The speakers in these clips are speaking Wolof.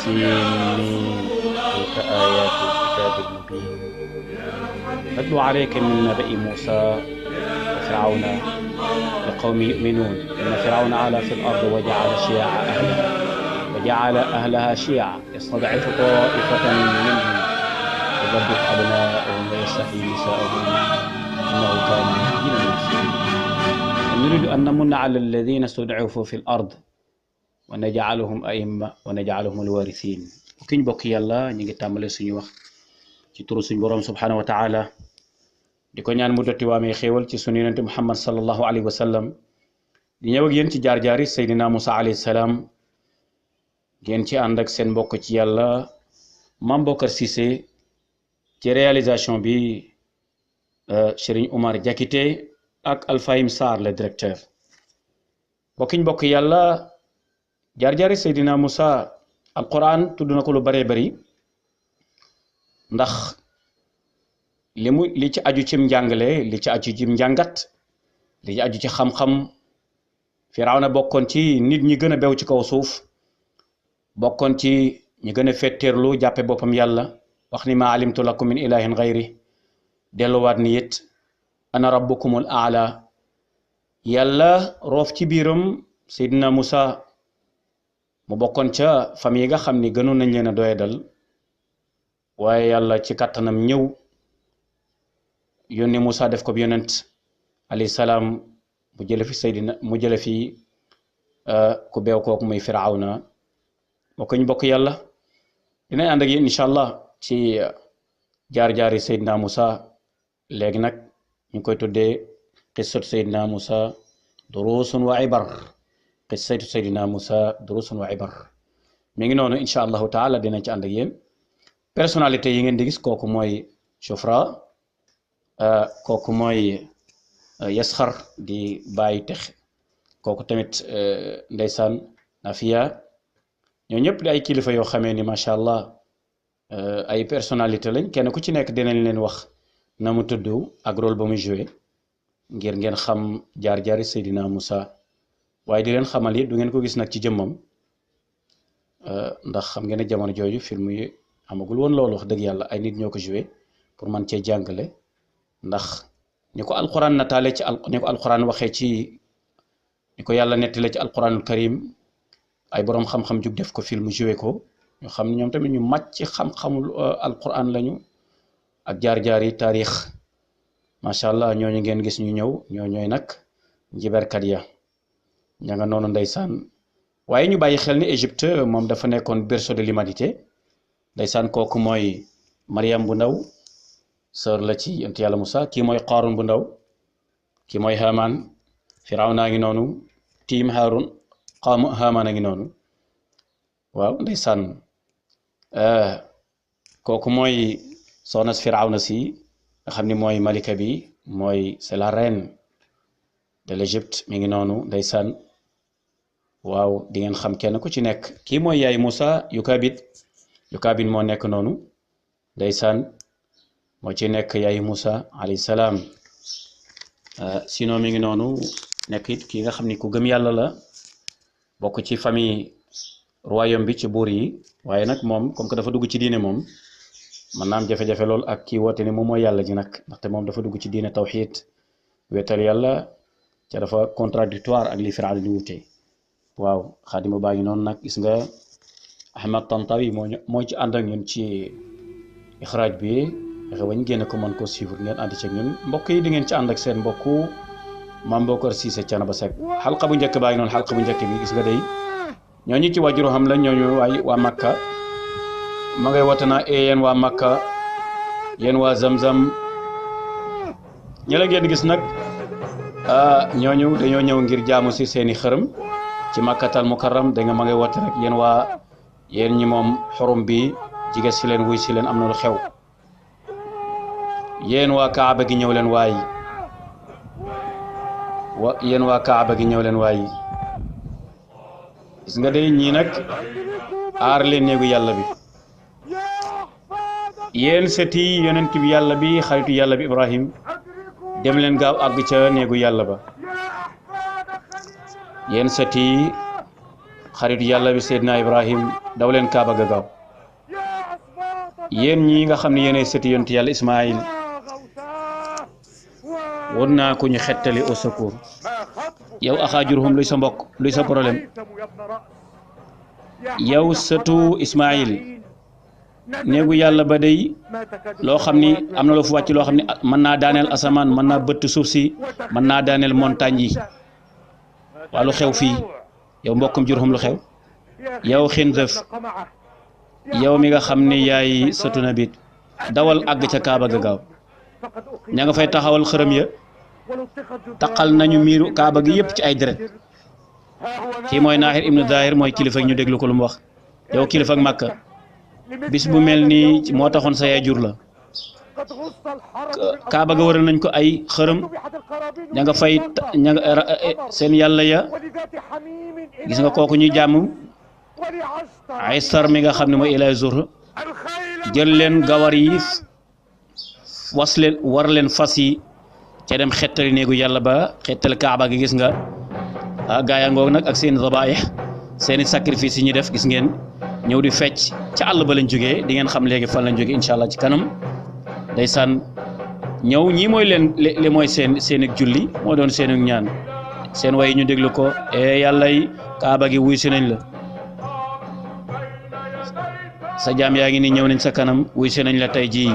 سين تلك آيات الكتاب المبين نتلو عليك من نبأ موسى وفرعون لقوم يؤمنون إن فرعون علا في الأرض وجعل أهلها شيعا يستضعف طائفة منهم يذبح أبناءهم ويستحيي نساءهم إنه كان من المفسدين نريد أن نمن على الذين استضعفوا في الأرض ونجعلهم أئمة ونجعلهم الوارثين وكين بوك يالا ñi tambalé suñu wax ci turu suñu borom subhanahu wa ta'ala diko ñaan mu dotti waamé xéewal ci sunu yonent Muhammad sallallahu alayhi wa sallam di ñëw ak yéen ci jaar jaari Seydina Musa alayhi salam ngeen ci ànd ak seen mbokk ci yàlla Mame Bocar Cissé ci réalisation bi Serigne Oumar Diakité ak Alfahim Sarr le directeur bokkiñ bokk yàlla jaar jaari Seydina Musa alquran tudd na ko lu bare bari ndax li ci aju cim njàngale li ci aju cim njàngat li ci aju ci xam-xam Firawna bokkoon ci nit ñi gën a bew ci kaw suuf bokkoon ci ñi gën a fetteerlu jàppe boppam yàlla wax ni ma alimtu lakum min ilahin ghayri delluwaat ni it ana rabbukumul aala yàlla roof ci biiram Seydina Musa mu bokkoon ca famille yi nga xam ni gënoon nañ leen a doyadal waaye yàlla ci kàttanam ñëw yónni Musa def ko bi yonent alayhi salaam mu jële fi ku beew kooku muy Firawna bokkuñ bokk yàlla dinañ ànd ak yéen incha allah ci jaar-jaari Seydina Musa léegi nag ñu koy tuddee qissatu Seydina Musa durusun wa ibar qissatu Seydina Musa durusun wa ibar mi ngi noonu incha allahu taala dinañ ci ànd ak yéen personnalité yi ngeen di gis kooku mooy Shufra kooku mooy Yasxar di bàyyi tex kooku tamit ndeysaan Nafiya ñoo ñëpp di ay kilifa yoo xamee ni macha allah ay personnalité lañ kenn ku ci nekk dinañ leen wax na mu tudd ak rôle ba muy joué ngir ngeen xam jaar-jaari Seydina Musa waaye di leen xamal it du ngeen ko gis nag ci jëmmam ndax xam ngeen ne jamono jooju film yi amagul woon loolu wax dëgg yàlla ay nit ñoo ko joué pour man cee jàngale ndax ni ko alquran nataale ci ni ko alquran waxee ci ni ko yàlla nettale ci alquranul karim ay boroom xam-xam jug def ko film joué ko ñu xam ñoom tamit ñu màcc ci xam-xamul alquran lañu ak jaar-jaari taarix macha allah ñooñu ngeen gis ñu ñëw ñooy nag njiberkat ya ña nga noonu ndeysaan waaye ñu bàyyi xel ni Égypte moom dafa nekkoon berceau de l'humanité ndeysaan kooku mooy Mariam bu ndaw sœur la ci yonent yàlla Musa kii mooy Qarun bu ndaw kii mooy Haman Firawna ngi noonu tiim Harun Haman a ngi noonu waaw ndeysaan kooku mooy soxna si Firawna si nga xam ni mooy malika bi mooy c'est la reine de l'Égypte mi ngi noonu ndeysaan waaw di ngeen xam kenn ku ci nekk kii mooy yaay Musa Yukabid moo nekk noonu ndeysaan moo ci nekk yaay Musa alayhi salaam sinon mi ngi noonu nekk it kii nga xam ni ku gëm yàlla la bokk ci famille royaume bi ci buur yi waaye nag moom comme que dafa dugg ci diine moom mën naa am jafe-jafe lool ak kii woote ni moom mooy yàlla ji nag ndaxte moom dafa dugg ci diine tawxiid weetal yàlla ca dafa contradictoire ak li Firawna di wute waaw xaadima baa ngi noonu nag gis nga Ahmad Tantawi moo ci ànd ak ñun ci ixraaj bi fexe bañ génne ko mën ko suivre ngeen ànd ci ñun mbokk yi di ngeen ci ànd ak seen mbokku Mame Bocar Cissé Thiénaba Seck xalqa bu njëkk baa ngi noonu xalqa bu njëkk bi gis nga day ñooñu ci wàjjuru xam la ñooñu waa Makka ma ngay woote naa yéen waa Makka yéen waa Zamzam ñi la ngeen gis nag ñooñu dañoo ñëw ngir jaamu si seeni xërëm ci Makkatal Mukarram da nga ma ngay woote rek yéen ñi moom xurum bi jige si leen wuy si leen am na lu xew yéen waa Kaaba gi ñëw leen waay yéen waa Kaaba gi ñëw leen waay gis nga day ñii nag aar leen néegu yàlla bi yéen seti yonent bi yàlla bi xaritu yàlla bi Ibrahim dem leen gaaw àgg ca néegu yàlla ba yéen seti xaritu yàlla bi Seydina Ibrahim daw leen Kaaba ga gaaw yéen ñi nga xam ne yéenay sëti yonent yàlla Ismaïl won naa ko ñu xettali au secours yow axaajurhum luy sa mbokk luy sa problème yow sëtu Ismaïl néegu yàlla ba day loo xam ni am na loo fu wàcc loo xam ni mën naa daaneel asamaan mën naa bëtt suuf si mën naa daaneel montagne yi waa lu xew fii yow mbokkum Jurhum lu xew yow Xinzaf yow mi nga xam ni yaay sëtu Nabiit dawal àgg ca Kaaba ga gaaw ña nga fay taxawal xërëm ya taqal nañu miiru Kaaba gi yëpp ci ay deret kii mooy Naaxir ibnu Zahir mooy kilifa ñu déglu ko lu mu wax yow kilifa ak Màkka bis bu mel nii moo taxoon sa yaay jur la Kaaba ga wëral nañ ko ay xërëm ña nga fay seen yàlla ya gis nga kooku ñuy jàmm Aysar mi nga xam ne mooy Ilaahi Zur jël leen gawar yi war leen fas yi ca dem xettali néegu yàlla ba xettali Kaaba gi gis nga gaaya ngoog nag ak seen zabaih seeni sacrifice yi ñu def gis ngeen ñëw di fecc ca àll ba lañ jógee di ngeen xam léegi fan lañ jógee incha allah ci kanam ndeysaan ñëw ñii mooy li mooy seen ak julli moo doon seen ak ñaan seen way ñu déglu ko yàlla yi Kaaba gi wuy si nañ la sa jaam yaa ngi nii ñëw nañ sa kanam wuy si nañ la tey jii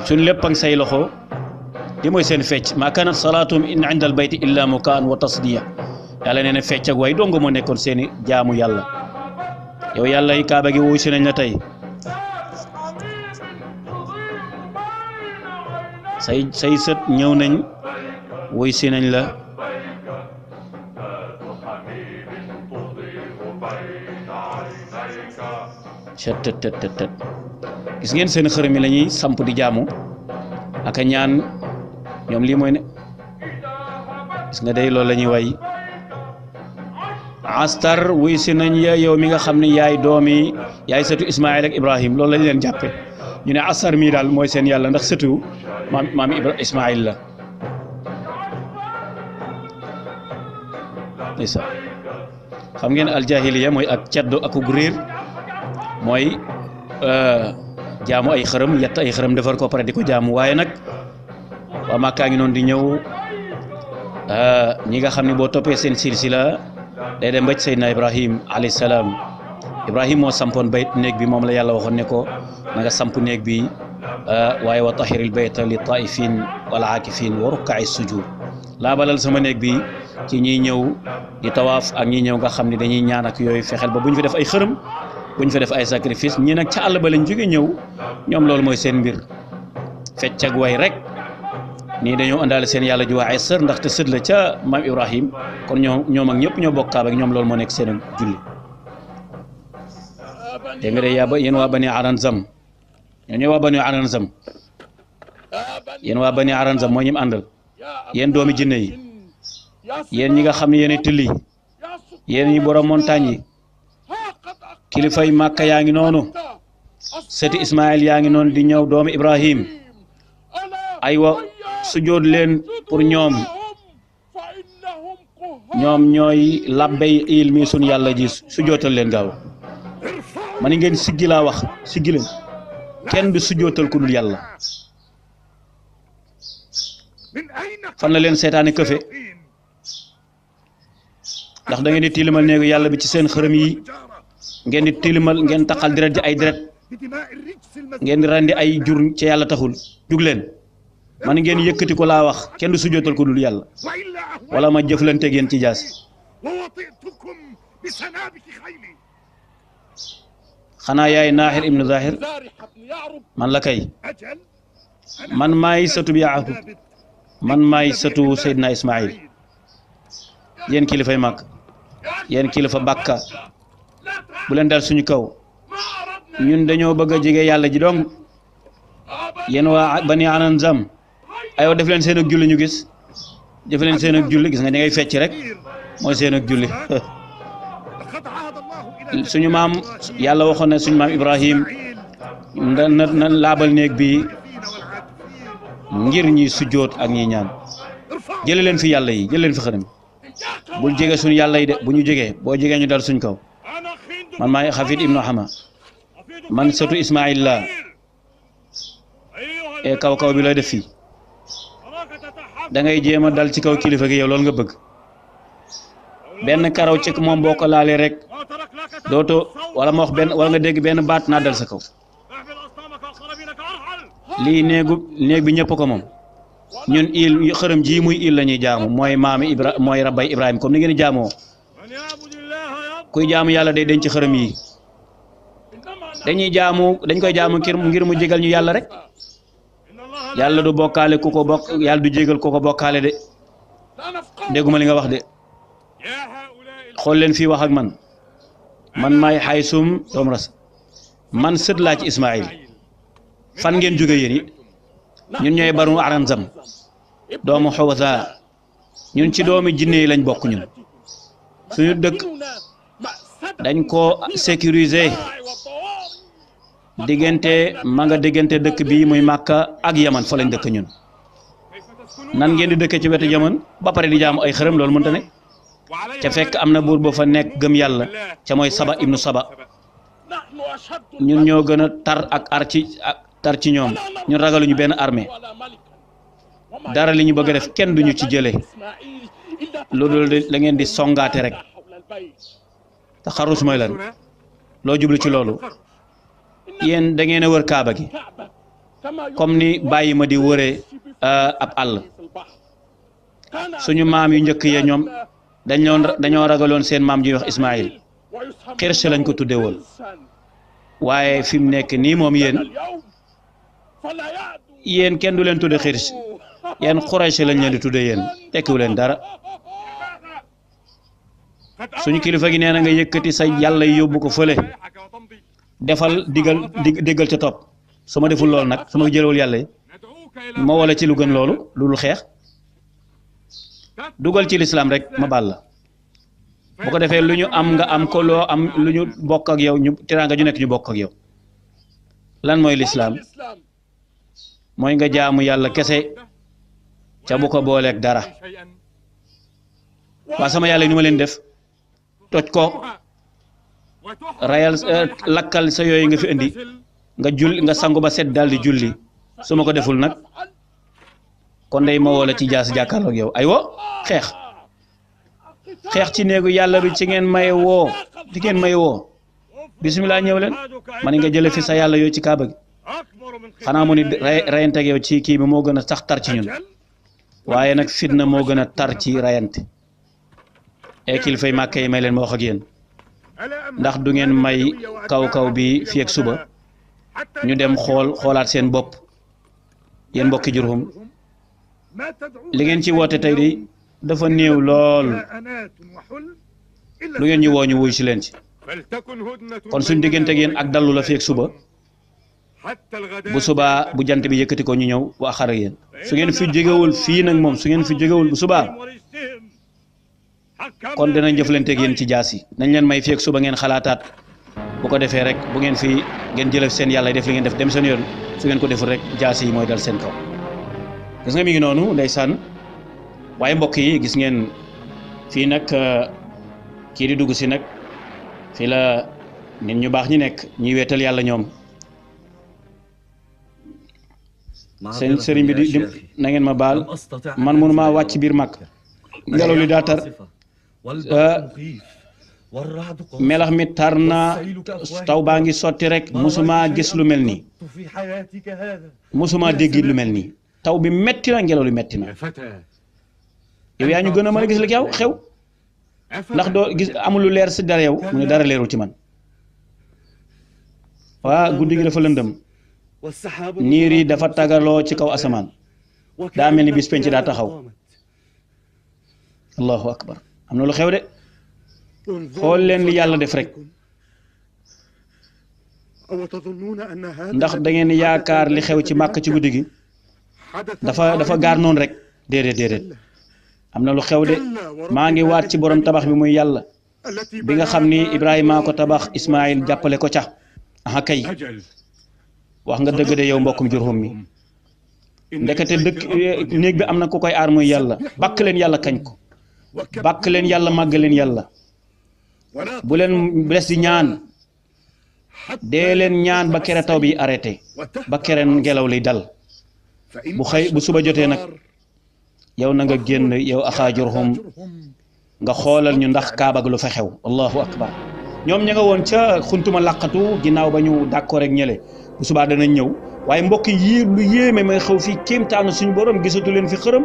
suñ lépp ak say loxo li mooy seen fecc maa kanat salaatum in inda al bayti illa mukaan wa tasdiya yàlla nee na fecc ak way dong moo nekkoon seeni jaamu yàlla yow yàlla yi Kaaba gi wuy si nañ la tey say sët ñëw nañ wuy si nañ la tët gis ngeen seen xërëm yi la ñuy samp di jaamu ak a ñaan ñoom lii mooy ne gis nga day loolu la ñuy way astar wuy si nañ ya yow mi nga xam ne yaay sëtu Ismaïl ak Ibrahim loolu lañ leen jàppe ñu ne astar mii daal mooy seen yàlla ndax sëtu maam Ismaïl la isa xam ngeen aljahiliya mooy ak ceddo ak ug réer mooy jaamu ay xërëm yett ay xërëm defar ko pare di ko jaamu waaye nag waa Màkkaa ngi noonu di ñëw ñi nga xam ne boo toppee seen silsila day dem ba ci Seydina Ibrahim alayhi salaam Ibrahim moo sampoon bayt néeg bi moom la yàlla waxoon ne ko na nga samp néeg bi waaye wa tahiril bayta li taifin wal aakifin wa rukka'i sujud laabalal sama néeg bi ci ñiy ñëw di tawaaf ak ñi ñëw nga xam ne dañuy ñaan ak yooyu fexeel ba bu ñu fi def ay xërëm bu ñu fi def ay sacrifice ñi nag ca àll ba lañ jóge ñëw ñoom loolu mooy seen mbir fecc ak way rek nii dañoo àndaale seen yàlla ji waa Aysar ndaxte sët la ca maam Ibrahim kon ñoom ak ñëpp ñoo bokk Kaaba ak ñoom loolu moo nekk seen julli dégg nga de yéen waa Bani Aranzam ñoo waa Bani Aranzam yéen waa Bani Aranzam moo ñim àndal yéen doomi jinne yi yéen ñi nga xam ne yéen tilli yéen ñi borom montagne yi kilifay Màkka yaa ngi noonu sëti Ismaïl yaa ngi noonu di ñëw doomi Ibrahim aywa sujjóot leen pour ñoom ñooy labbay il mi sun yàlla ji sujjóotal leen gaaw ma ni ngeen siggi laa wax siggi leen kenn du sujjóotal ku dul yàlla fan la leen seetaane këfe ndax da ngeen di tilimal néegu yàlla bi ci seen xërëm yi ngeen di tilimal ngeen taqal deret ji ay deret ngeen di rendi ay jur ci yàlla taxul jug leen man ngeen yëkkati ko laa wax kenn du sujjóotal ko dul yàlla wala ma jëflante ngeen ci jaasi xanaa yaay Naaxir ibnu Zahir man la kay man maay sëtu bi Yaaqub man maay sëtu Seydina Ismaïl yéen kilifay Màkk yéen kilifa Bakka bu leen dal suñu kaw ñun dañoo bëgg a jege yàlla ji dong yéen waa Bani Aranzam aywa def leen seen ak julli ñu gis def leen seen ak julli gis nga da ngay fecc rek mooy seen ak julli suñu maam yàlla waxoon na suñu maam Ibrahim na laabal néeg bi ngir ñi sujjóot ak ñi ñaan jële leen fi yàlla yi jële leen fi xërëm bul jege suñu yàlla yi de bu ñu jegee boo jegee ñu dal suñ kaw man maay Xafid ibnu Hama man sëtu Ismaïl la e kaw kaw bi lay def fii da ngay jéem a dal ci kaw kilifa gi yow loolu nga bëgg benn karaw ci moom boo ko laalee rek dootoo wala ma wax benn wala nga dégg benn baat naa dal sa kaw lii néeg bi ñëpp ko moom ñun il xërëm ji muy il la ñuy jaamu mooy maami mooy rabbay Ibrahima comme ni ngeen di jaamoo kuy jaamu yàlla day denc xërëm yi dañ koy jaamu ngir mu jégal ñu yàlla rek yàlla du bokkaale ku ko bokk yàlla du jégal ku ko bokkaale de dégguma li nga wax de xool leen fii wax ak man maay Xaysum doom ras man sët laa ci Ismaïl fan ngeen jóge yéen yi ñun ñooy Banu Aranzam doomu Xawasa ñun ci doomi jinne yi lañ bokk ñun suñu dëkk dañ ko sécuriser diggante ma nga diggante dëkk bi muy Màkka ak Yaman fa lañ dëkk ñun nan ngeen di dëkkee ci wetu Yaman ba pare di jaamu ay xërëm loolu mënta ne ca fekk am na buur boo fa nekk gëm yàlla ca mooy Saba ibnu Saba ñun ñoo gën a tar ci ñoom ñun ragaluñu benn armée dara li ñu bëgg a def kenn duñu ci jëlee loolu la ngeen di songaate rek te xarus mooy lan loo jublu ci loolu yéen da ngeen a wër kaaba gi comme ni bàyyi ma di wëree ab àll suñu maam yu njëkk ya ñoom dañoo ragaloon seen maam ji wax Ismaïl xirse lañ ko tudde woon waaye fi mu nekk nii moom yéen kenn du leen tudde xirse yéen Quraysh lañ leen di tudde yéen tekkiwu leen dara suñu kilifa gi nee na nga yëkkati sa yàlla yóbbu ko fële defal déggal ca topp su ma deful loolu nag su ma jëlewul yàlla yi ma wala ci lu gën loolu lu xeex dugal ci lislaam rek ma baal la bu ko defee lu ñu am nga am ko loo am lu ñu bokk ak yow ñu teraanga ju nekk ñu bokk ak yow lan mooy lislaam mooy nga jaamu yàlla kese ca bu ko booleeg dara waa sama yàlla yi ni ma leen def toj ko rayal lakkal sa yooyu nga fi indi nga sangu ba set daal di julli su ma ko deful nag kon day ma woo la ci jaas jàkkaarloog yow aywa xeex ci néegu yàlla bi ci ngeen may woo bisimilah ñëw leen man nga jële fi sa yàlla yooyu ci kaaba gi xanaa mu ni rayante ak yow ci kii bi moo gën a sax tar ci ñun waaye nag fitna moo gën a tar ci rayante e kilifay màkk yi may leen ma wax ak yéen ndax du ngeen may kaw bi fii ak suba ñu dem xoolaat seen bopp yéen mbokki Jurhum li ngeen ci woote tey de dafa néew lool lu ngeen ñu woo ñu wuy si leen ci kon suñ diggante ak yéen ak dallu la fii ak suba bu subaa bu jant bi yëkkati ko ñu ñëw waa xar ak yéen su ngeen fi jógewul fii nag moom su ngeen fi jógewul bu subaa kon dinañ jëflanteeg yéen ci jaas yi nañ leen may fii ak suba ngeen xalaataat bu ko defee rek bu ngeen fi ngeen jëlee seen yàlla def li ngeen def dem seen yoon su ngeen ko deful rek jaas yi mooy dal seen kaw gis nga mi ngi noonu ndeysaan waaye mbokk yi gis ngeen fii nag kii di dugg si nag fii la nit ñu baax ñi nekk ñuy weetal yàlla ñoom seen sëriñ bi di na ngeen ma baal man mënu maa wàcc biir mag ngelaw li daa tar melax mi tar na taw baa ngi sotti rek musuma gis lu mel nii musuma dégg lu mel nii taw bi metti na ngelaw li metti na yow yaa ñu gën a mën a gis li xew ndax doo gis amul lu leer si dara yow mu ne dara leerul ci man waa guddi gi dafa lëndëm niir yi dafa tagaloo ci kaw asamaan daa mel ni bis penc daa taxaw allahu akbar am na lu xew de xool leen li yàlla def rek ndax da ngeen yaakaar li xew ci màkk ci guddi gi dafa gaar noonu rek déedéet am na lu xew de maa ngi waat ci borom tabax bi muy yàlla bi nga xam ni Ibrahima ko tabax Ismaïl jàppale ko ca aha kay wax nga dëgg de yow mbokkum Jurhum mi ndekete néeg bi am na ku koy aar muy yàlla bakk leen yàlla kañ ko bàkk leen yàlla màgg leen yàlla bu leen des di ñaan dee leen ñaan ba kere taw bi arrêté ba kere ngelaw li dal bu suba jotee nag yow na nga génn yow axaajurhum nga xoolal ñu ndax kaaba lu fa xew allahu akbar ñoom ña nga woon ca xuntuma làqatu ginnaaw ba ñu d'accord rek ñële bu subaa danañ ñëw waaye mbokk yi lu yéeme may xew fii kéemtaanu suñu borom gisatu leen fi xërëm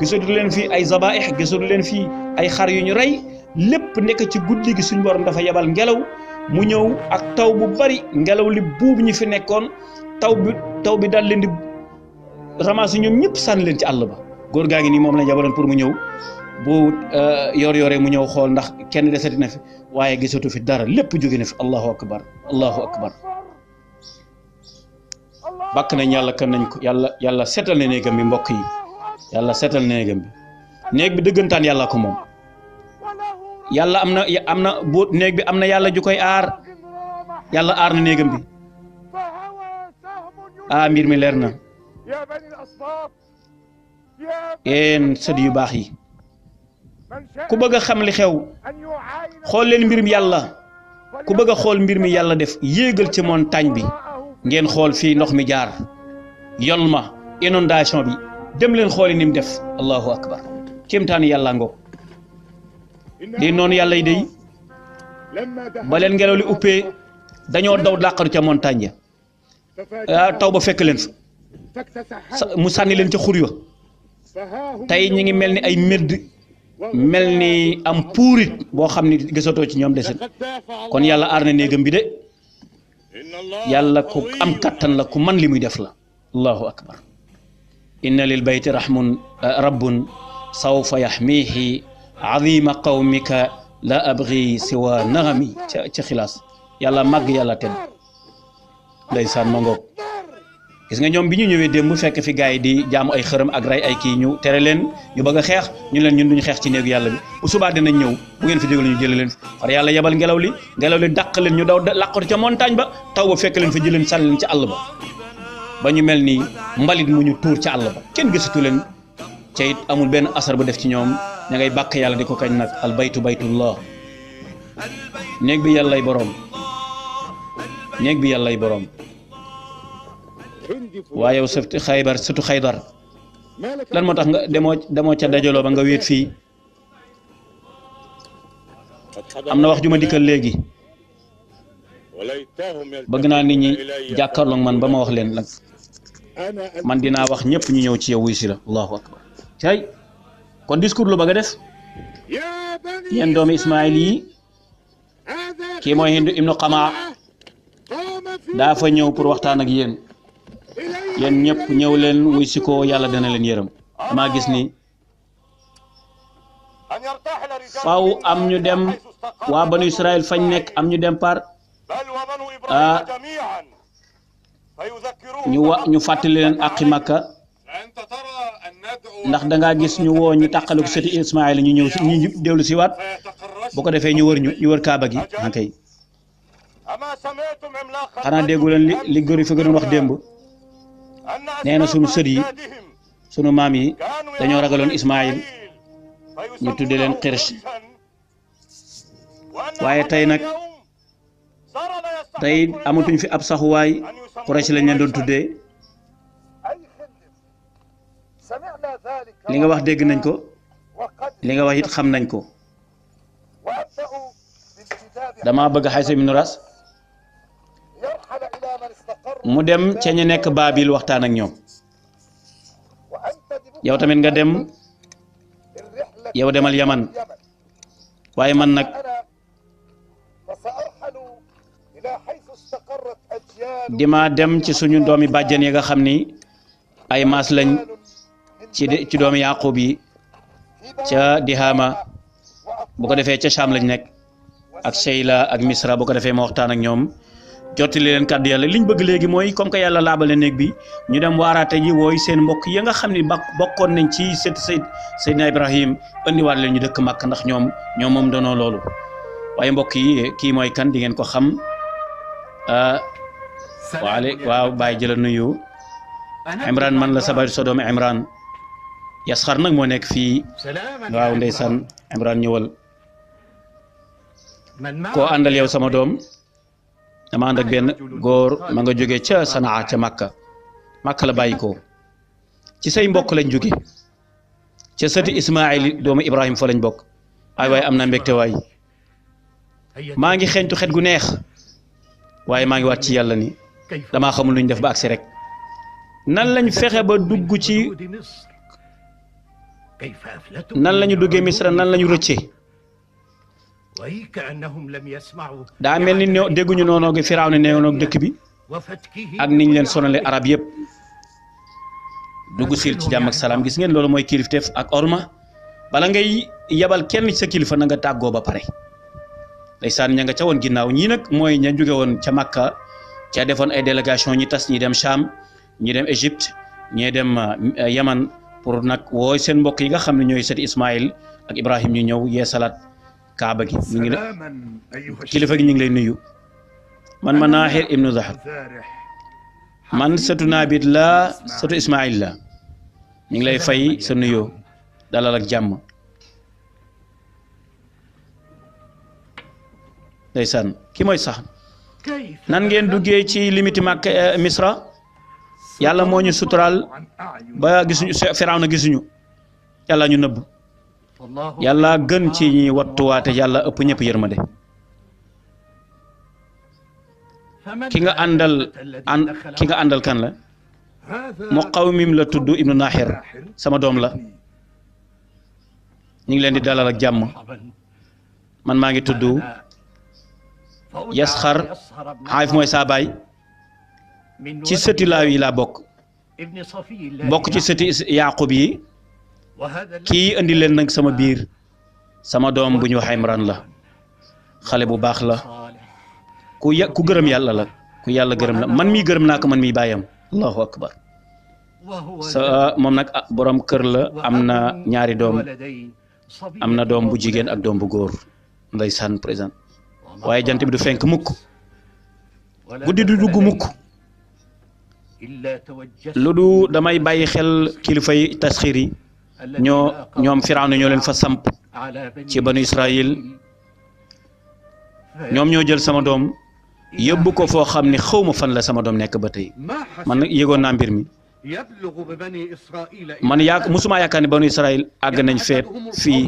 gisatu leen fi ay zabaih gisatu leen fi ay xar yu ñu rey lépp nekk ci guddi gi suñu borom dafa yebal ngelaw mu ñëw ak taw bu bari ngelaw li buub ñi fi nekkoon taw bi daal leen di ramasser ñoom ñëpp sànni leen ci àll ba góor gaa ngi nii moom la jabaloon pour mu ñëw bu yor mu ñëw xool ndax kenn desati na fi waaye gisatu fi dara lépp jóge na fi allahu akbar allahu akbar bàkk nañ yàlla kan nañ ko yàlla seetal na néegam bi mbokk yi yàlla seetal na néegam bi néeg bi dëggantaan yàlla ko moom yàlla am na bu néeg bi am na yàlla ju koy aar yàlla aar na néegam bi mbir mi leer na yéen sët yu baax yi ku bëgg a xam li xew xool leen mbir mi yàlla ku bëgg a xool mbir mi yàlla def yéegal ci montagne bi ngeen xool fii ndox mi jaar yol ma inondation bi dem leen xooli ni mu def allahu akbar kéemtaani yàlla ngoo lii noonu yàlla yi day ba leen ngelaw li uppee dañoo daw làqatu ca montagne ya taw ba fekk leen fa mu sànni leen ca xur ya tey ñi ngi mel ni ay médd mel ni am puurit boo xam ni gisatoo ci ñoom deset kon yàlla aar na néegam bi de yàlla ku am kattan la ku man li muy def la allahu akbar inna lil bayti rabbun sawfa yaxmiihi azima qawmika la abgi siwa naxami ca xilaas yàlla màgg yàlla tedd ndeysaan ma ngoog gis nga ñoom bi ñu ñëwee démb fekk fi gars yi di jaamu ay xërëm ak rey ay kii ñu tere leen ñu bëgg a xeex ñu leen ñun duñu xeex ci néegu yàlla bi bu subaa dinañ ñëw bu ngeen fi déglu ñu jële leen far yàlla yebal ngelaw li dàq leen ñu daw làqatu ca montagne ba taw ba fekk leen fa jëleen sànni leen ci àll ba ñu mel ni mbalit mu ñu tuur ca àll ba kenn gisatu leen ca it amul benn asar bu def ci ñoom ña ngay bàkk yàlla di ko kañ nag al baytu baytullah néeg bi yàllay boroom néeg bi yàllay boroom waaye yow surtout xaybar lan moo tax nga demoo ca dajaloo ba nga wéet fii am na wax ju ma dikkal léegi bëgg naa nit ñi jàkkaarloog man ba ma wax leen nag man dinaa wax ñëpp ñu ñëw ci yow wuy si la allahu akbar cay kon discours lu bëgg a def yéen doomi Ismaayil yi kii mooy Hindu ibnu Qamaa daa fa ñëw pour waxtaan ak yéen ñëpp ñëw leen wuy si ko yàlla dana leen yërëm damaa gis ni faaw am ñu dem waa banu Israël fañ nekk am ñu dem par ñu fàttali leen àqi Makka ndax dangaa gis ñu woo ñu tàqale ko sëti Ismaayil ñu ñëw ñu dellu si waat bu ko defee ñu wër kaaba gi akay xanaa déggu leen li góor yi fi gënoon wax démb nee na sunu sët yi sunu maam yi dañoo ragaloon Ismaayil ñu tudde leen Qirsh waaye tey amatuñ fi ab saxuwaay Quraysh lañ leen doon tuddee li nga wax dégg nañ ko li nga wax it xam nañ ko dama bëgg Xaysa ibnu Ras mu dem ca ñu nekk Baabil waxtaan ak ñoom yow tamit nga dem yow demal Yaman waaye man nag dima dem ci suñu doomi bàjjen yi nga xam ni ay maas lañ ci doomi Yaqub yi ca Dihaama bu ko defee ca Sham lañ nekk ak Sheyla ak Misra bu ko defee ma waxtaan ak ñoom jottali leen kàddu yàlla liñ bëgg léegi mooy comme que yàlla laabal na néeg bi ñu dem waaraate ji wooy seen mbokk yi nga xam ne bokkoon nañ ci Seydina Ibrahim indiwaat leen ñu dëkk Makka ndax ñoom moom doonoo loolu waaye mbokk yi kii mooy kan di ngeen ko xam waaw bàyyi jëla nuyu Imran man la sabar so doomi Imran Yasxar nag moo nekk fii waaw ndeysaan Imran ñëwal koo àndal yow sama doom dama ànd ak benn góor ma nga jóge ca Sanaa ca Makka la bàyyi ko ci say mbokk lañ jóge ca sëti Ismaayil doomu Ibrahim fa lañ bokk ay waaye am na mbégte waay maa ngi xeeñtu xet gu neex waaye maa ngi waat ci yàlla ni damaa xamul lu ñu def ba agsi rek nan lañ fexe ba dugg ci nan lañu duggee Misra nan lañu rëccee daa mel ni dégguñu noonu gi Firawna neewoon dëkk bi ak niñ leen sonale arab yëpp dugg sil ci jàmm ak salaam gis ngeen loolu mooy kilifteef ak orma bala ngay yabal kenn ci sa kilifa na nga tàggoo ba pare ndeysaan ña nga ca woon ginnaaw ñii nag mooy ña jóge woon ca Makka ca defoon ay délégation ñi tas ñi dem Cham ñi dem Égypte ñi dem Yaman pour nag wooy seen mbokk yi nga xam ne ñooy sëti Ismaïl ak Ibrahim ñu ñëw yee salaat Kaaba gi ñu ngi kilifa gi ñu ngi lay nuyu man Manahir ibnu Zahab man sëtu Naabit la sëtu Ismaïl la ñu ngi lay fay sa nuyoo dalal ak jàmm ndeysaan ki mooy sax nan ngeen duggee ci limiti Makka Misra yàlla moo ñu suturaal ba gisuñu Firawna gisuñu yàlla ñu nëbb yàlla gën ci ñi wattuwaate yàlla ëpp ñëpp yërmande ki nga àndal kan la Muqawmim la tudd ibnu Nahir sama doom la ñu ngi leen di dalal ak jàmm man maa ngi tudd Yasxar Xaayif mooy saa baay ci sëti laaw yi laa bokk ci sëti Yaaqub yi kii indi leen nag sama biir sama doom bu ñu wax Imran la xale bu baax la ku gërëm yàlla la ku yàlla gërëm la man mii gërëm naa ko man mii bàyyam allahu akbar moom nag borom kër la am na ñaari doom am na doom bu jigéen ak doom bu góor ndeysaan président waaye jant bi du fenk mukk guddi du dugg mukk lu du damay bàyyi xel kilifa yi tasxiir yi ñoom Firawna ñoo leen fa samp ci banu Israël ñoom ñoo jël sama doom yóbbu ko foo xam ne xawma fan la sama doom nekk ba tey man nag yëgoon naa mbir mi man musuma yaakaar ne banu Israël àgg nañ feet fii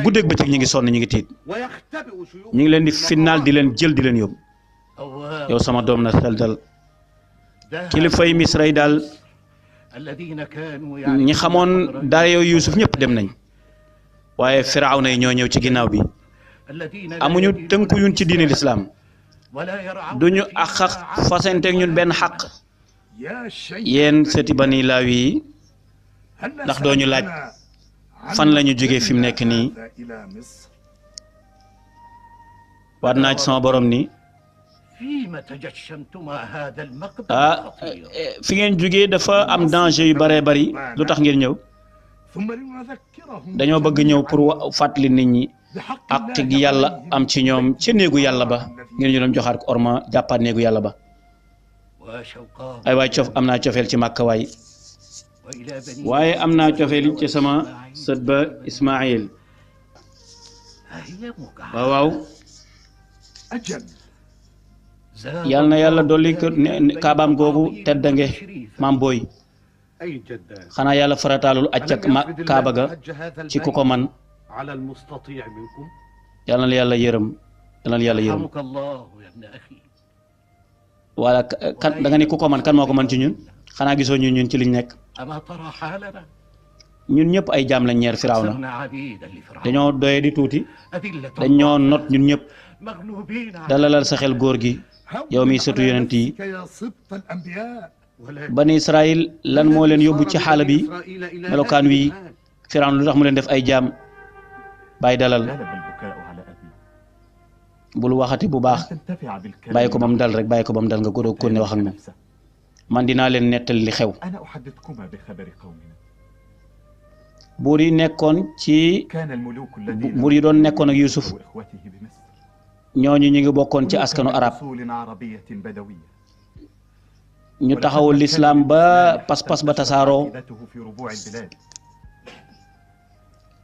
guddeeg bëccëg ñi ngi sonn ñi ngi tiit ñi ngi leen di finnaal di leen jël di leen yóbbu yow sama doom na xel dal kilifay Misra yi daal ñi xamoon dara yow Yuusuf ñëpp dem nañ waaye Firawna yi ñoo ñëw ci ginnaaw bi amuñu tënku yuñ ci diine lislaam duñu ak fasanteeg ñun benn xaq yéen sëti bani Laawi yi ndax doo ñu laaj fan la ñu jógee fi mu nekk nii waat naa ci sama borom ni fi ngeen jógee dafa am danger yu bëree bëri lu tax ngeen ñëw dañoo bëgg ñëw pour fàttali nit ñi ak gi yàlla am ci ñoom ca néegu yàlla ba ngeen ñu doon joxaat ko orma jàppaat néegu yàlla ba ay waay am naa cofeel ci Màkka waaye am naa cofeel ci sama sët ba Ismaayil waaw yal na yàlla dolli kaabaam googu teddange maam booy xanaa yàlla farataalul acc kaaba ga ci ku ko man yal na yàlla yërëm wala kan da nga ni ku ko man kan moo ko man ci ñun xanaa gisoo ñun ci liñ nekk ñun ñëpp ay jaam lañ ñeer Firawna dañoo doye di tuuti dañoo not ñun ñëpp dalalal sa xel góor gi yow mi sëtu yonent yi bani Israël lan moo leen yóbbu ci xaala bi melokaan wi Firawna lu tax mu leen def ay jaam bàyyi dalal bul waxati bu baax bàyyi ko ba mu dal rek bàyyi ko ba mu dal nga ko doog ko ne wax ak moom man dinaa leen nettali li xew buur yi nekkoon ci buur yi doon nekkoon ak Yuusuf ñooñu ñu ngi bokkoon ci askanu arab ñu taxawul lislaam ba pas-pas ba tasaaroo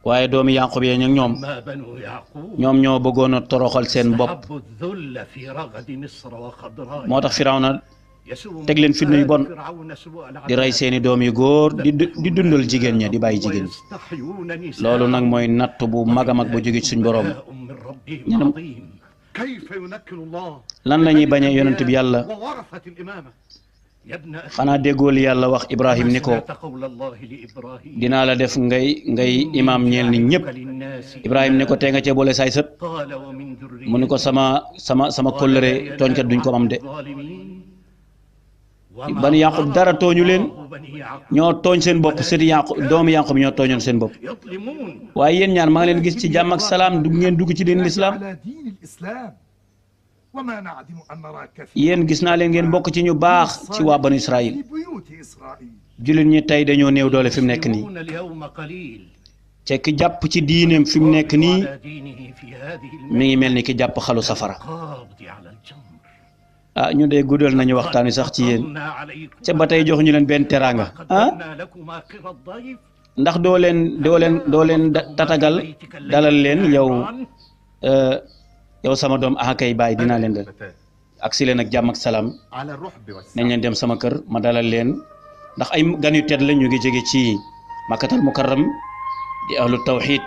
waaye doomi Yaqub yee nag ñoom ñoo bëggoon a toroxal seen bopp moo tax Firawna teg leen fitna yu bon di rey seeni doom yu góor di dundal jigéen ña di bàyyi jigéen loolu nag mooy natt bu mag a mag bu jóge ci suñ boroom lan la ñuy bañee yonent bi yàlla xanaa déggoo li yàlla wax Ibrahim ni ko dinaa la def ngay imaam ñeel ni ñëpp Ibrahim ni ko tee nga cee boole saay sët mu ni ko sama kóllëre tooñkat duñ ko am de bani Yaqub dara tooñu leen ñoo tooñ seen bopp sëti Yaqub doomi Yaqub ñoo tooñoon seen bopp waaye yéen ñaar maa ngi leen gis ci jàmm ak salaam ngeen dugg ci diin lislaam yéen gis naa leen ngeen bokk ci ñu baax ci waa banu Israël jullit ñi tey dañoo néew doole fi mu nekk nii te ki jàpp ci diineem fi mu nekk nii mi ngi mel ni ki jàpp xalu safara ah ñu dee guddal nañu waxtaan wi sax ci yéen ca ba tey jox ñu leen benn teraanga ah ndax doo leen tatagal dalal leen yow sama doom kay bàyyi dinaa leen dal ak si leen ak jàmm ak salaam nañ leen dem sama kër ma dalal leen ndax ay gan yu tedd la ñu ngi jóge ci makkatal mukarram di ahlu tawxid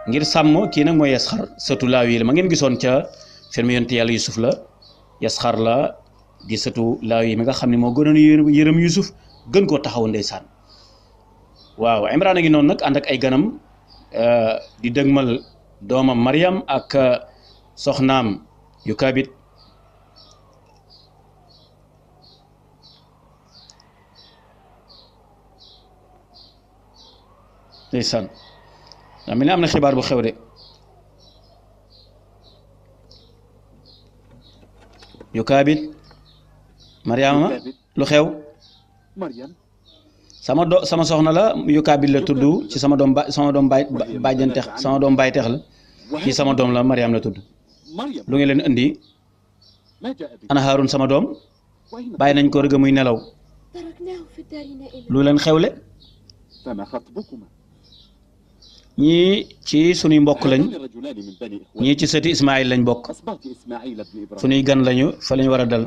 ngir sàmm kii nag mooy Yasxar sëtu Laawi la ma ngeen gisoon ca film yonent yàlla Yusuf la Yasxar la di sëtu Laawi mi nga xam ne moo gënoon yërëm Yusuf gën koo taxaw ndeysaan waaw Imraan a ngi noonu nag ànd ak ay ganam di dëgmal doomam Maryam ak soxnaam Yukaabit ndeysaan daa mel ni am na xibaar bu xew de Yukaabit Maryama lu xew sama soxna la Yukaabit la tudd ci sama doom bàjjanteex sama doom bàyteex la kii sama doom la Maryam la tudd lu ngi leen indi ana Haarun sama doom bàyyi nañ ko rëgg muy nelaw lu leen xewle ñii ci sunuy mbokk lañ ñii ci sëti Ismaayil lañ bokk sunuy gan lañu fa lañ war a dal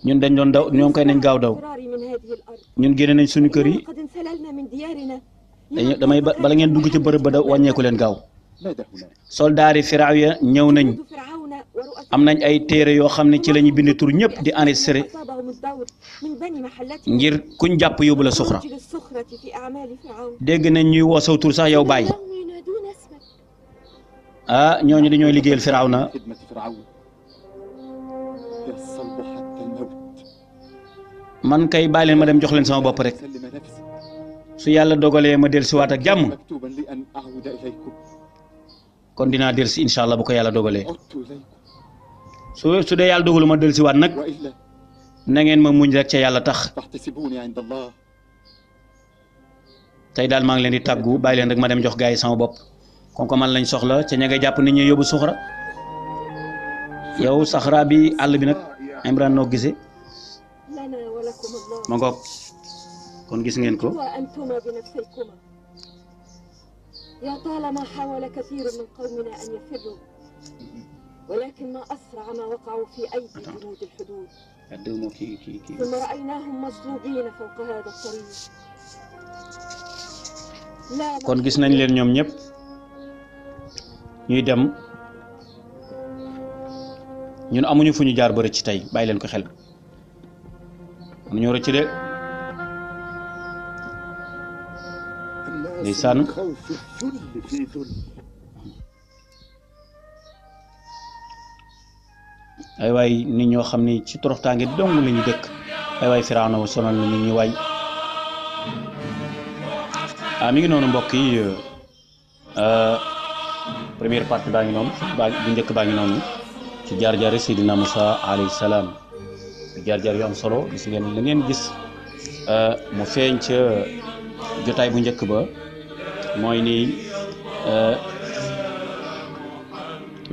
ñun dañ doon daw ñoom koy nañ gaaw daw ñun génne nañ suñu kër yi damay bala ngeen dugg ci bërëb ba da wàññeeku leen gaaw soldaari Firawna ñëw nañ am nañ ay téere yoo xam ne ci la ñu bind tur ñëpp di enregistré ngir kuñ jàpp yóbbu la suxra dégg nañ ñuy woo saw tur sax yow bàyyi ñooñu dañooy liggéeyal Firawna man kay bàyyi leen ma dem jox leen sama bopp rek su yàlla dogalee ma dellusiwaat ak jàmm kon dinaa dellusi incha allah bu ko yàlla dogalee su dee yàlla dogalu ma dellusiwaat nag na ngeen ma muñ rek ca yàlla tax tey daal maa ngi leen di tàggu bàyyi leen rek ma dem jox gaa yi sama bopp kon ko man lañ soxla ca ña nga jàpp nit ñi yóbbu suxra yow saxra bi àll bi nag Imraan noo gisee ma ngoog kon gis ngeen ko يا طالما حاول كثير من قومنا أن يفروا ولكن ما أسرع ما وقعوا في أيدي جنود الحدود ثم رأيناهم مصلوبين فوق هذا الطريق kon gis nañ leen ñoom ñëpp ñuy dem ñun amuñu fu ñu jaar ba rëcc tey bàyyi leen ko xel mënuñoo rëcc de ndeysaan ay waay nit ñoo xam ni ci toroxtaange dong la ñu dëkk ay waay Firawna wu sonal na nit ñi waay mi ngi noonu mbokk yi première partie baa ngi noonu bu njëkk baa ngi noonu ci jaar-jaari Seydina Musa alayhi salaam jaar-jaar yu am solo gis ngeen la ngeen gis mu feeñ ca jotaay bu njëkk ba mooy ni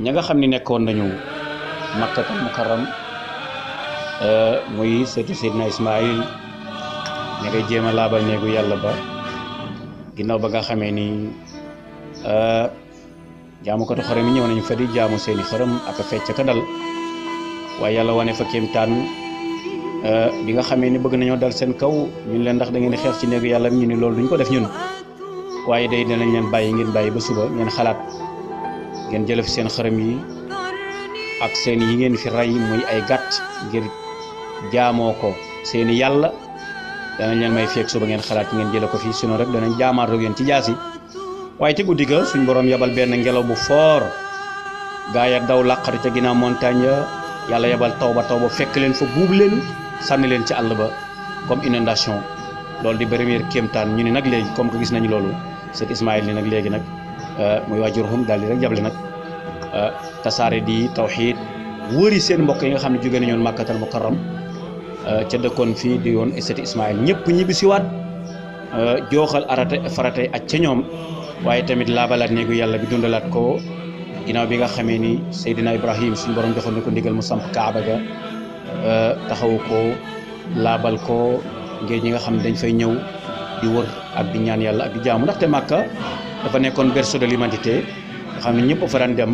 ña nga xam ni nekkoon nañu Makkatal Mukarram muy sëtu Seydina Ismaayil ña ngay jéem a laabal néegu yàlla ba ginnaaw ba nga xamee ni jaamukatu xërëm yi ñëw nañu fa di jaamu seeni xërëm ak fecc ka dal waaye yàlla wane fa kéemtaan bi nga xamee ni bëgg nañoo dal seen kaw ñun leen ndax da ngeen di xeex ci néegu yàlla ñu ni loolu duñ ko def ñun waaye day dinañ leen bàyyi ngeen bàyyi ba suba ngeen xalaat ngeen jële fi seen xërëm yi ak seen yi ngeen fi rey muy ay gàtt ngir jaamoo ko seeni yàlla danañ leen may feek suba ngeen xalaat ngeen jële ko fi sinon rek danañ jaamaaroo yéen ci jaasi waaye ci guddi ga suñ borom yabal benn ngelaw bu foor gaa ya daw làqatu ca ginnaaw montagne ya yàlla yabal taw ba fekk leen fa buub leen sànni leen ci àll ba comme inondation loolu di première kéemtaan ñu ni nag léegi comme que gis nañu loolu seet Ismaïl ni nag léegi nag muy waajuruhum daal di rek jable nag tasaare di tawxiid wëri seen mbokk yi nga xam ne jóge nañoon Makkatal Mukarram ca dëkkoon fii di woon seet Ismaïl ñëpp ñibbi siwaat jooxal faratay aj ca ñoom waaye tamit laabalaat néegu yàlla bi dundalaat ko ginnaaw bi nga xamee ni Seydina Ibrahim suñu borom joxoon na ko ndigal mu samp Kaaba ga taxawu ko laabal ko ngir ñi nga xam ne dañ fay ñëw di wër ak di ñaan yàlla ak di jaamu ndaxte Makka dafa nekkoon berceau de l'humanité nga xam ne ñëpp fa daan dem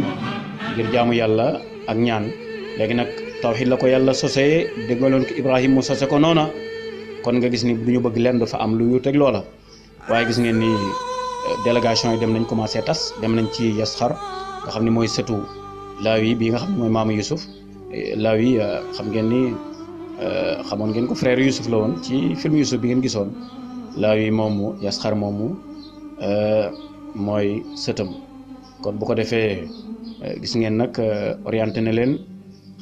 ngir jaamu yàlla ak ñaan léegi nag tawxiid la ko yàlla sosee déggaloon ko Ibrahim mu sose ko noona kon nga gis ni du ñu bëgg leen dafa am lu yu teg loola waaye gis ngeen ni délégation yi dem nañ commencé tas dem nañ ci Yasxar nga xam ne mooy sëtu Laawi bi nga xam ne mooy maamu Yusuf Laawi xam ngeen ni xamoon ngeen ko frère Yusuf la woon ci film Yusuf bi ngeen gisoon Laawi moomu Yasxar moomu mooy sëtam kon bu ko defee gis ngeen nag orienté na leen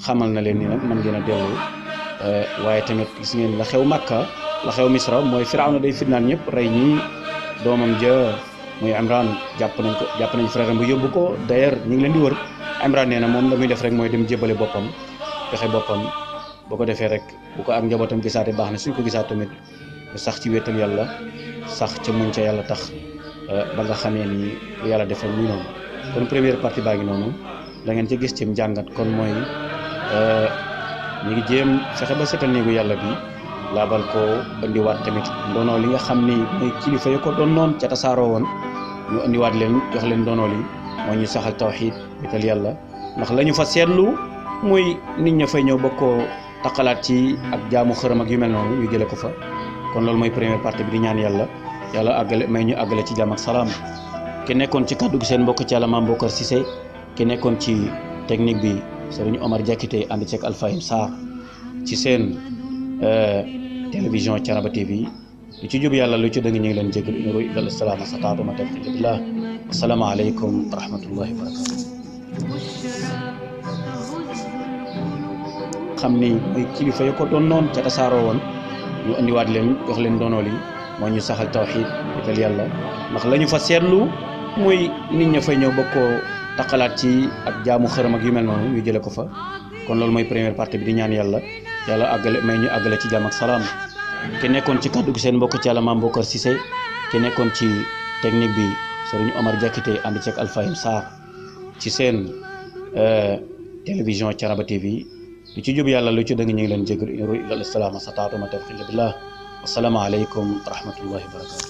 xamal na leen ni nag mën ngeen a dellu waaye tamit gis ngeen la xew Makka la xew Misra mooy Firawna day fitnaan ñëpp rey ñi doomam ja muy Imran jàpp nañ frère am bu yóbbu ko d'ailleurs ñu ngi leen di wër Imran nee na moom la muy def rek mooy dem jébale boppam fexe boppam boo ko defee rek bu ko ak njabootam gisaate baax na suñ ko gisaat tamit sax ci wéetal yàlla sax ca muñ ca yàlla tax ba nga xamee ni lu yàlla defal muy noonu kon première partie baa ngi noonu da ngeen ci gis ci njàngat kon mooy ñu ngi jéem fexe ba seetal néegu yàlla bi laabal ko indiwaat tamit ndono li nga xam ni mooy kilifa yi ko doon noon ca tasaaroo woon ñu indiwaat leen jox leen ndono li mooy ñu saxal tawxiid wéetal yàlla ndax la ñu fa seetlu muy nit ña fay ñëw ba koo taqalaat ci ak jaamu xërëm ak yu mel noonu ñu jële ko fa kon loolu mooy première partie bi di ñaan yàlla àggale may ñu àggale ci jàmm ak salaam ki nekkoon ci kaddu gi seen mbokk ci yàlla Mame Bokar Cissé ki nekkoon ci technique bi Serigne Omar Diakité ànd ceeg Alfahim Sarr ci seen télévision Thiénaba TV lu ci jub yàlla lu ci dëng ñu ngi leen jégal inuru ilal salaama sataatu ma tawfiiqi billah assalaamu aleykum wa rahmatullahi wa barakatuh xam ni mooy kilifa yi ko doon noon ca tasaaroo woon ñu indiwaat leen jox leen ndono li moo ñu saxal tawxiid wéetal yàlla ndax la ñu fa seetlu muy nit ña fay ñëw ba koo taqalaat ci ak jaamu xërëm ak yu mel noonu ñu jële ko fa kon loolu mooy première partie bi di ñaan yàlla àggale may ñu àggale ci jàmm ak salaam ki nekkoon ci kaddu gi seen mbokk ci yàlla Mame Bokar Cissé ki nekkoon ci technique bi Serigne Omar Diakité ànd ceeg Alfahim Sarr ci seen télévision Thiénaba TV lu ci jub yàlla lu ci dëng ñu ngi leen jégal inuru ilal salaama sataatu ma tawfiiqi billah assalaamu aleykum wa rahmatullahi wa barakatuh